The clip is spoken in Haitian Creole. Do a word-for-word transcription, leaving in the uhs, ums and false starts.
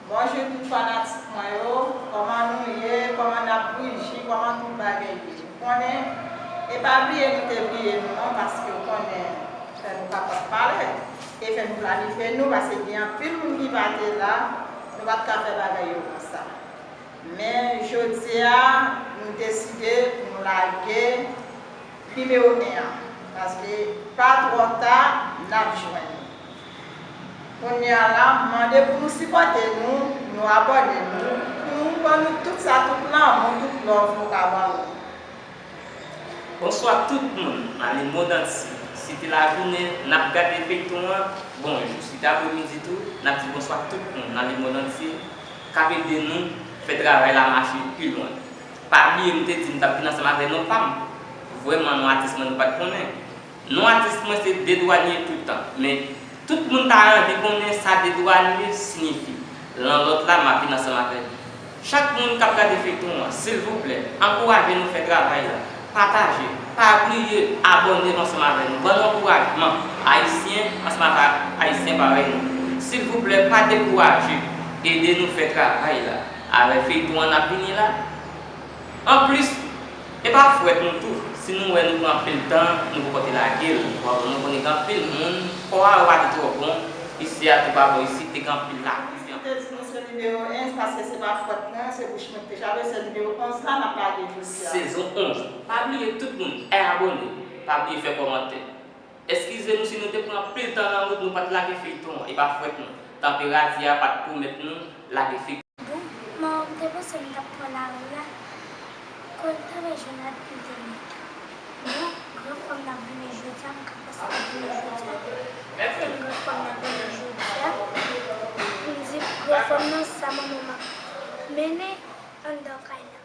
Bonjou tout fanatik mwen yo, kòman nou ye, kòman n ap bouji, kòman tout bagay ye? Ou konnen, e pa bliye nou te bliye nou non, paske ou konnen, fè nou pa pòt pale, e fè nou planifye nou, paske gen anpil moun ki pa te la, nou pa t ka fè bagay yo konsa. Men jodi a, nou deside pou nou lage nimewo en an, paske pa twò ta, n ap jwenn li. Kounye a la, m mande pou nou sipòte nou, nou abòne nou, pou nou ban nou tout sa, tout lanmou, tout love nou ka ban nou. Bonswa tout moun nan lemonn antye. Si te lajounen n ap gade feyton an, bonjou. Si te apremidi tou, n ap di bonswa tout moun nan lemonn antye k ap ede nou fè travay la mache pi lwen. Pa bliye m te di m t ap vin ansanm avè non pa m. Vrèman non atis mwen nou pa t konnen. Non atis mwen se Dedwanye Toutan, men tout moun ta anvi konnen sa Dedwanye siyifi lan lòt la, m ap vin ansanm avè li. Chak moun k ap gade feyton an, silvouplè, ankouraje nou fè travay la, pataje, pa bliye abòne ansanm avè nou, ban nou ankourajman, ayisyen ansanm avè ayisyen parèy nou. Silvouplè, pa dekouraje, ede nou fè travay la avè feyton an n ap vini la. Anplis, e pa fwèt nou tou, si nou wè nou pran anpil tan, nou poko te lage l. Bon, nou konnen gen anpil moun, kò a yo pa te twò bon, isi a tou pa bon, isi te gen anpil lapli. Ou te di nou se nimewo en, paske se pa fwèt mwen, se bouch mwen ki te chape, se nimewo onz la n ap lage jodi a. Sezon onz. Pa bliye tout moun, abòne, pa bliye fè kòmantè. Eskize nou si nou te pran anpil tan nan wout, nou pa t lage feyton an, e pa fwèt nou. Tanperati a pa t pèmèt nou lage feyton. Bon, m te panse m t ap pran lari a. Kòm m t ap jwenn ak entènèt. Bon, gran frè m nan vini jodi a, m ka panse l ap vini jodi a. Se m gran frè m nan vini jodi a. M di gran frè m nan sa manman m ap mennen anndan kay la.